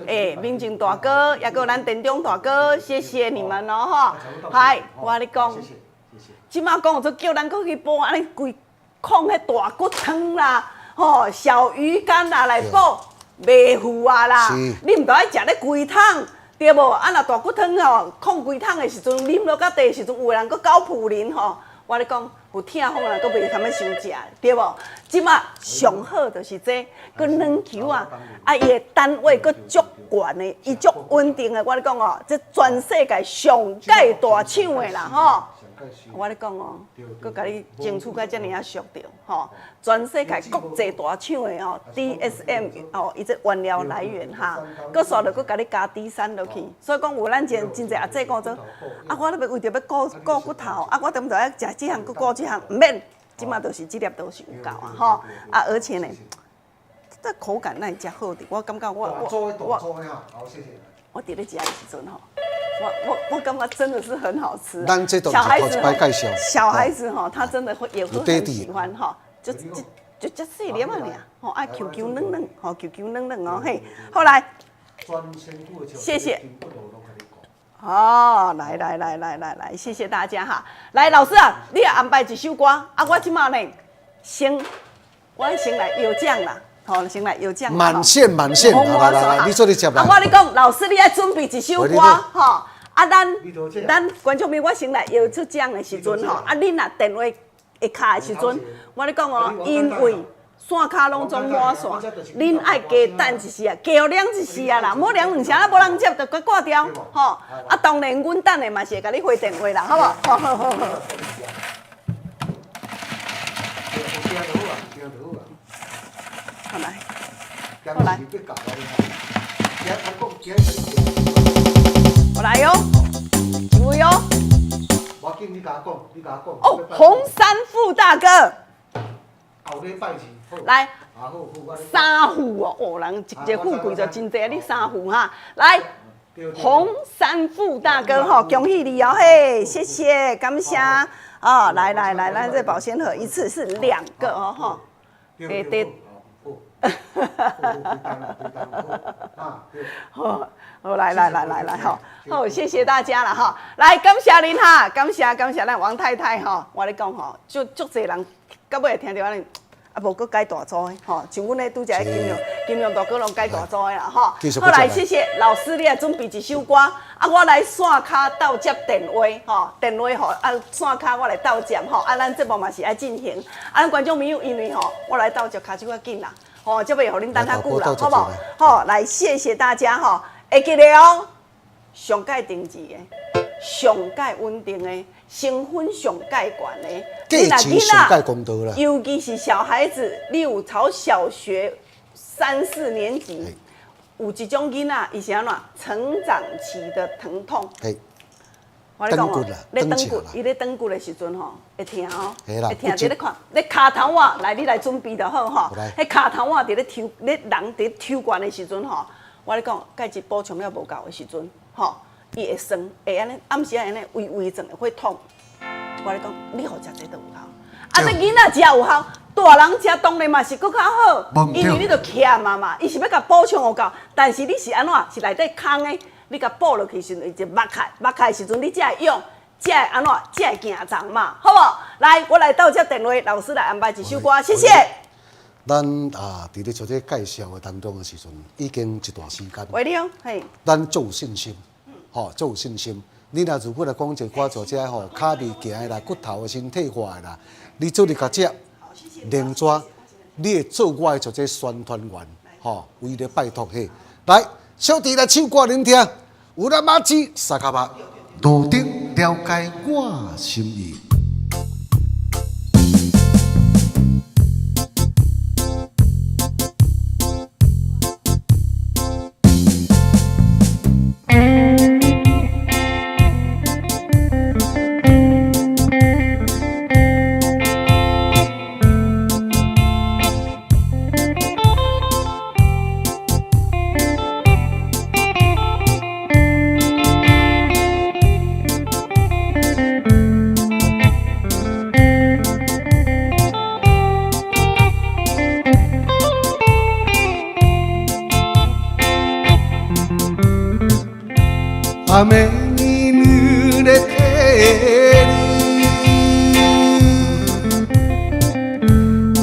欸，明正大哥，也閣有咱田中大哥，謝謝你們哦吼，係，我咧講，這馬講做叫咱閣去補，按呢規炕彼大骨湯啦，吼，小魚乾啦來補，袂赴啊啦，你毋著愛食咧規桶，對無？啊，若大骨湯吼，炕規桶的時陣，啉落較茶的時陣，有的人閣狗浮淋吼。我咧講，有疼風人，閣袂堪欲傷食，對無？這馬上好就是這，閣軟球啊，啊，伊的單位閣足懸的，伊足穩定的。我咧講哦，這全世界上蓋大廠的啦，吼！我咧講哦，閣共你爭取甲遮爾仔俗著，吼！全世界國際大廠的吼，DSM 哦，伊這原料來源哈，閣煞著閣共你加 D3落去，所以講有咱真真濟阿姐講做，啊，我咧欲為著欲顧顧骨頭，啊，我踮著愛食這項，閣顧這項，毋免，這馬就是這粒都是有夠啊，吼！啊，而且呢，這口感哪會遮好著？我感覺我我我我佇咧食的時陣吼。我我我感覺真的是很好吃。小孩子，小孩子哈，他真的會也會很喜歡哈，就就就這細粒仔爾，吼愛 Q Q 軟軟，吼 Q Q 軟軟哦嘿。後來，謝謝。哦，來來來來來來，謝謝大家哈。來，老師啊，你也安排一首歌啊，我這馬呢，先我先來搖獎啦。好，先來搖獎。滿線滿線，來來來，你做你接來。啊，我咧講，老師你愛準備一首歌，吼。啊，咱咱觀眾朋友，我先來搖出獎的時陣，吼。啊，恁若電話會敲的時陣，我咧講哦，因為線跤攏總滿線，恁愛加等一時啊，加兩一時啊啦，無兩兩聲啊，無人接就閣掛掉，吼。啊，當然，阮等的嘛是會共你回電話啦，好無？好好好好。好來，好來，我來喲，一位哦。哦，洪山富大哥。來，三副哦，哦，人一個富貴就真濟，你三副哈。來，洪山富大哥吼，恭喜你哦，嘿，謝謝，感謝。哦，來來來，咱這保鮮盒一次是兩個哦，吼，對對。好，好，來來來來來，好，好，謝謝大家啦，哈，來感謝恁哈，感謝感謝咱王太太哈，我咧講吼，足足濟人到尾會聽著按呢，啊無閣改大組的，吼，像阮咧拄才金融金融大哥攏改大組的啦，吼。好來，謝謝老師，你來準備一首歌，啊，我來線跤鬥接電話，吼，電話吼，啊線跤我來鬥接，吼，啊，咱節目嘛是愛進行，啊，咱觀眾朋友因為吼，我來鬥接跤手較緊啦。吼，這袂予恁等較久啦，好無？好，來謝謝大家吼，會記得哦，上蓋定製的，上蓋穩定的，成分上蓋懸的，價錢上蓋公道啦。尤其是小孩子，你有朝小學三四年級，有一種囡仔，伊是按怎？成長期的疼痛。我咧講哦，咧斷骨，伊咧斷骨的時陣吼，會疼哦，會疼。佇咧看，咧跤頭仔，來你來準備就好吼。彼跤頭仔佇咧抽，咧人佇咧抽懸的時陣吼，我咧講，鈣質補充了無夠的時陣，吼，伊會酸，會按呢，暗時仔按呢微微轉會痛。我咧講，你予食這就有效。啊，這囡仔食有效，大人食當然嘛是閣較好，因為你著欠啊嘛，伊是欲共補充有夠，但是你是按怎？是內底空的。你共補落去時陣，伊就擘開，擘開的時陣，你才會用，才會按怎，才會行長嘛，好無？來，我來鬥接電話，老師來安排一首歌，謝謝。咱啊，佇咧做這個介紹的當中的時陣，已經一段時間。喂，你好，嘿。咱足有信心，吼，足有信心。你若如果來講一寡做這吼，跤未行的啦，骨頭的身體化的啦，你做哩共食，連紙，你會做我的做這宣傳員，吼，為了拜託嘿，來。小弟來唱歌恁聽，有啦馬子三跤目，路頂了解我心意。雨に濡れてる。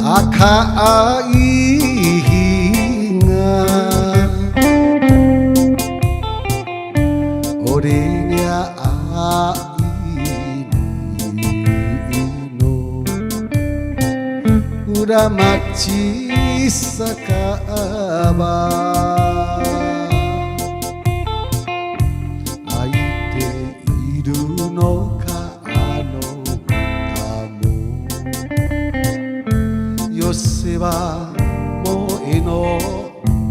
赤い日が俺に会いの裏町酒場。開いているのかあの歌も。寄せは萌えの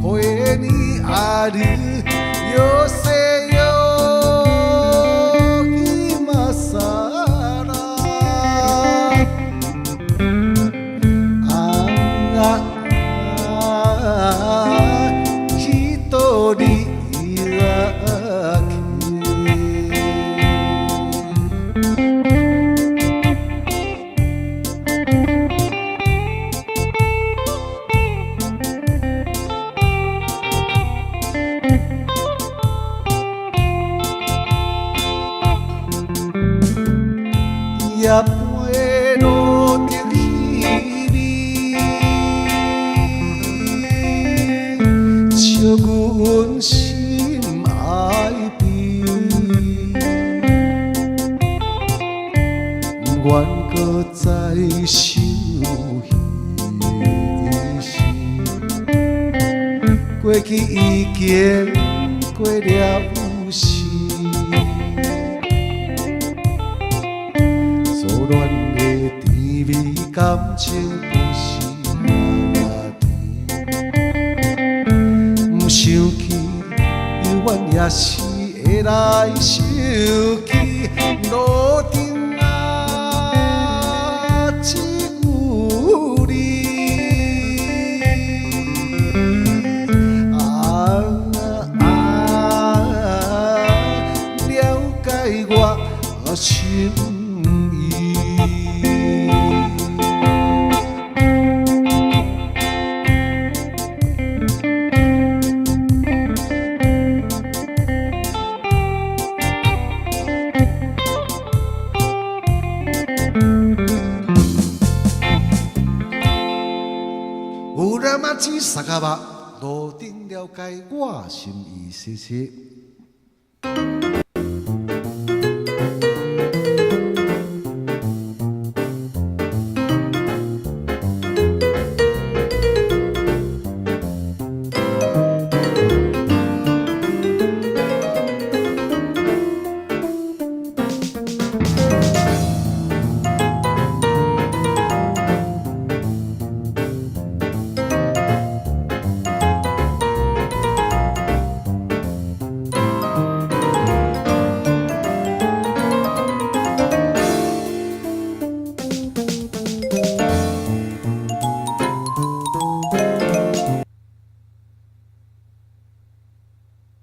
声にある。よせよ今さら。ああ一人酒。夜半路灯稀微，笑阮心爱悲，不愿阁再想彼时，过去已经过了时。初恋的甜蜜感情不是那甜，毋想起犹原也是会来想起。路灯啊，只有你。啊啊，了解我心意。有人嘛只三个目，路顶了解我心意，谢谢。